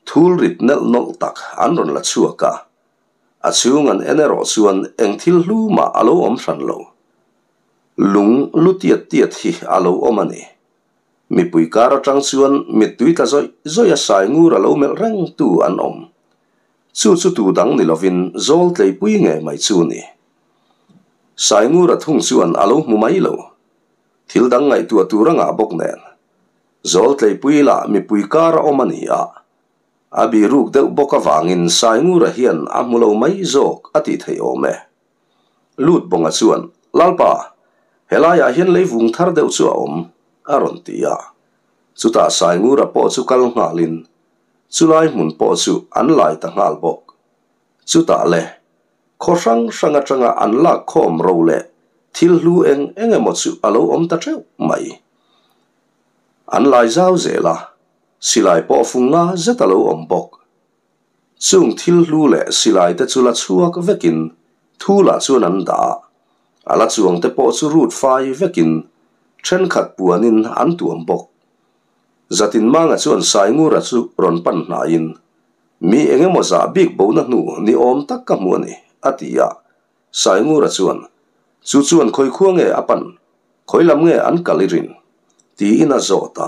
[SPEAKER 1] thul rit nelh nawlh tak an rawn la chhuak a, a chhung an en erawh chuan eng thil hlu mah a lo awm hran lo. Lung lu tiat tiat hi a lo awm a ni. Mipui kar atang chuan mittui tla zawih zawih a sai ngur a lo melh reng tu an awm. Chu chu tu dang ni lovin zawl tleipui ngei mai chu ni. Sai ngur a thung chuan a lo hmu mai lo. Thil dang ngaihtuah tur a ngah bawk nen. Zawl tleipui lah mipui kar a awm a ni a. A biruk deuh bawk avangin sai ngura hian a hmu lo mai zawk a tih theih awm e. Lut Bawnga chuan, Lalpa, helaiah hian leivung thar deuh chu a awm, a rawn ti a. Chutah Saingura pawh chu kal nghalin chulai hmun pawh chu an lai ta nghal bawk. Chutah le, khaw hrang hrang atanga an lak khawm ro leh thil hlu eng eng emaw chu a lo awm ta teuh mai. An lai zau zel a, silai pawh fung nga zet a lo awm bawk. Chung thil hlu leh silai te chu la chhuak vekin thu lah chuan an dah a, a la chuang te pawh chu rut fai vekin thenkhat puanin an tuam bawk. Zatinmanga chuan Saingura chu rawn pan hnaiin, Mi eng emaw zah bik bona hnu ni awm tak ka hmu a ni, a ti a. Saingura chuan, Chu chuan khawi khua nge a pan? Khawi lam nge an kal i rin? tiin a zawt a.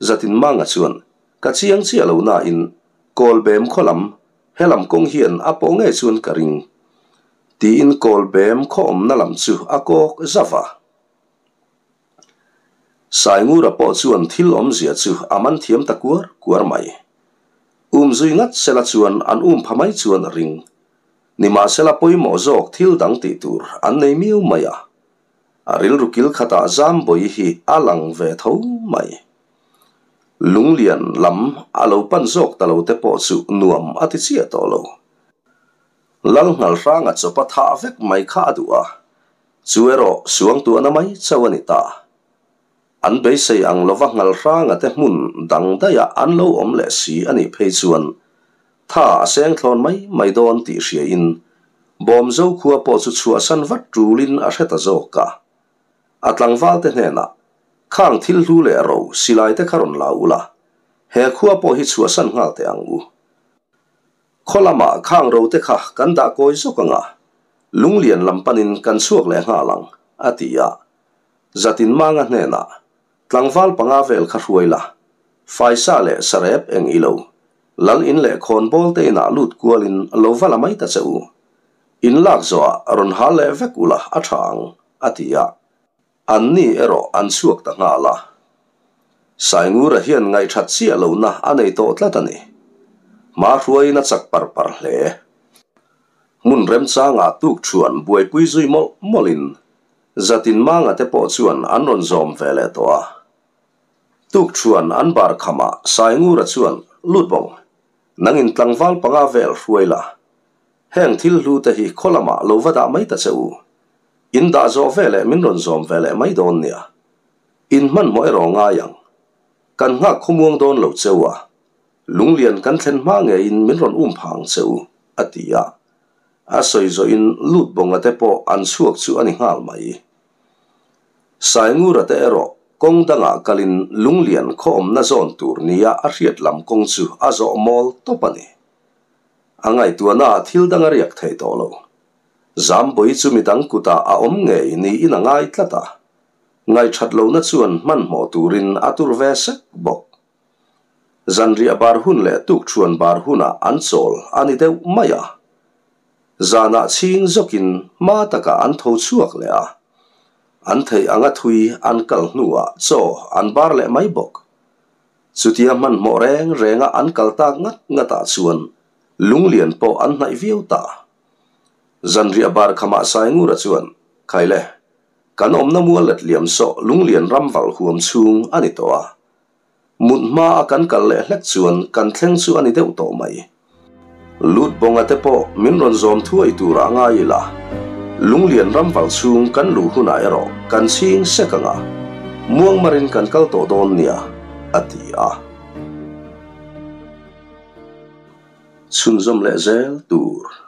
[SPEAKER 1] Zatinmanga chuan, Ka chiang chiah lo nain Kawlbem khaw lam, he lam kawng hian a pawh ngei chuan ka ring, tiin Kawlbem khaw awmna lam chu a kawk zauh a. Saingura pawh chuan thil awmzia chu a man thiam ta kuar kuar mai. Um zui ngat sela chuan an um pha mai chuan a ring. Nimahsela pawimawh zawk thil dang tih tur an nei miau mai a. A rilru kil khatah Zambawi hi a lang ve tho mai. Lunglian lam a lo pan zawk ta lo te pawh chu nuam a ti chiah tawh lo. Lal Ngalhranga chawpa thah vek mai kha a duh a, chu erawh suangtuahna mai chauh a ni ta. An beisei ang lova ngal hranga te hmun dang daih ah an lo awm leh si a nih phei chuan tha a seng thlawn mai mai dawn tih hria in Bawmzo khua pawh chu chhuahsan vat tul in a hre ta zawk a. A tlangval te hnenah, Khang thil hlu leh ro silai te kha rawn la ula, he khua pawh hi chhuahsan nghal teh ang u. Khaw lamah khang ro te kha kan dah kawi zawk ang a, lunglian lam panin kan chhuak leh nghal ang, a ti a. Zatin Manga hnenah, Tlangval panga vel kha hruai la, faisa leh sarep eng i lo, lal in leh khawnbawl te inah lut kualin lo va la mai ta che u. In lak zawhah rawn hal leh vek ula a tha ang, a ti a. Anni erawh an chhuak ta nghal a. Saingura hian ngaihthat chiah lohna a nei tawh tlat a ni. Hma hruaiin a chak par par hle. Hmun remchangah tuk chuan buaipui zui mawlh mawlhin Zatin Manga te pawh chuan an rawn zawm ve leh tawh a. Tuk chuan an bar khamah Saingura chuan, Lut bawng, nangin tlangval panga vel hruai la. Heng thil hlu te hi khaw lamah lo va dah mai ta che u. In dah zawh ve leh min rawn zawm ve leh mai dawn nia. In hmanhmawh erawh ngai ang. Kan nghak khawmuang dawn lo cheu a. Lunglian kan thlen hma ngeiin min rawn um phah ang che u, a ti a. A sawi zawhin lut bawnga te pawh an chhuak chu a ni nghal mai. Saingura te erawh kawng dangah kalin Lunglian khaw awmna zawn tur nia a hriat lam kawng chu a zawh mawl tawp a ni. A ngaihtuahnaah thil dang a riak thei tawh lo. Zambui chu midang kutah a awm ngei niin a ngai tlat a, ngaihṭhat lohna chuan hmanhmawh turin a tur ve sek bawk. Zanriah bar hun leh tukṭhuan bar hunah an chawl a ni deuh mai a. Zanah chhing zawkin hma takah an tho chhuak leh a, an theih anga thui an kal hnuah chaw an bar leh mai bawk. Chutia hmanhmawh reng renga an kal tak ngat ngatah chuan lunglian pawh an hnaih viau ta. Zanriah bar khamah Saingura chuan, Khaile, kan awmna mual let liam sawh lunglian ram valh huam chhung a ni tawh a. Mut hma a kan kal leh hlek chuan kan thleng chu a ni deuh tawh mai. Lut bawnga te pawh min rawn zawm thuai turah ngai ila, lunglian ram valh chhung kan luh hunah erawh kan chhing sek ang a, muangmarin kan kal tawh dawn nia, a ti a. Chhunzawm leh zel tur.